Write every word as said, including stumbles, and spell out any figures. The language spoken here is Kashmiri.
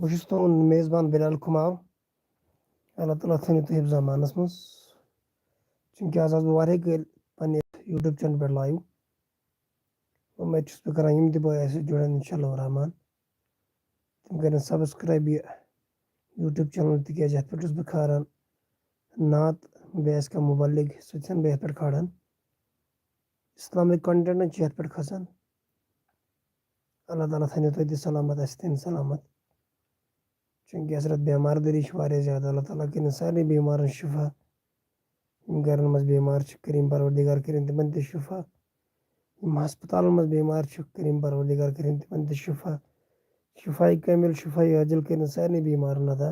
بہٕ چھُس تُہُنٛد میزبان بِلال کُمار۔ اللہ تعالیٰ تھٲینو تُہۍ حِفظ امانس منٛز۔ چوٗنٛکہِ آز آس بہٕ واریاہ کٲلۍ پننہِ یوٗٹیوٗب چینل پٮ۪ٹھ لایِو۔ اُمید چھُس بہٕ کران، یِم تہِ بٲے اَسہِ سۭتۍ جُڑن، انشاء اللہ الرحمن، تِم کرن سبسکرایب یہِ یوٗٹیوٗب چینل، تِکیازِ یَتھ پٮ۪ٹھ چھُس بہٕ کھاران نعت، بیٚیہِ آسہِ کانٛہہ مُبلِغ، سُہ تہِ چھُسن بہٕ یَتھ پٮ۪ٹھ کھاران۔ اسلامِک content چھِ یَتھ پٮ۪ٹھ کھسان۔ اللہ تعالیٰ تھٲینو تُہۍ تہِ سلامت، اَسہِ تہِ تھٲینو سلامت۔ چوٗنٛکہِ حضرت بٮ۪مار دٲری چھِ واریاہ زیادٕ، اللہ تعالیٰ کٔرِن سارنٕے بٮ۪مارن شفا۔ یِم گرن منٛز بٮ۪مار چھِ، کٔرِن پروردگار کٔرِن تِمن تہِ شفا۔ یِم ہسپتالن منٛز بٮ۪مار چھِ، کٔرِن پروردگار کٔرِن تِمن تہِ شفا۔ شفاے کامل، شفاے عاجل کٔرِن سارنٕے بٮ۪مارن عطا۔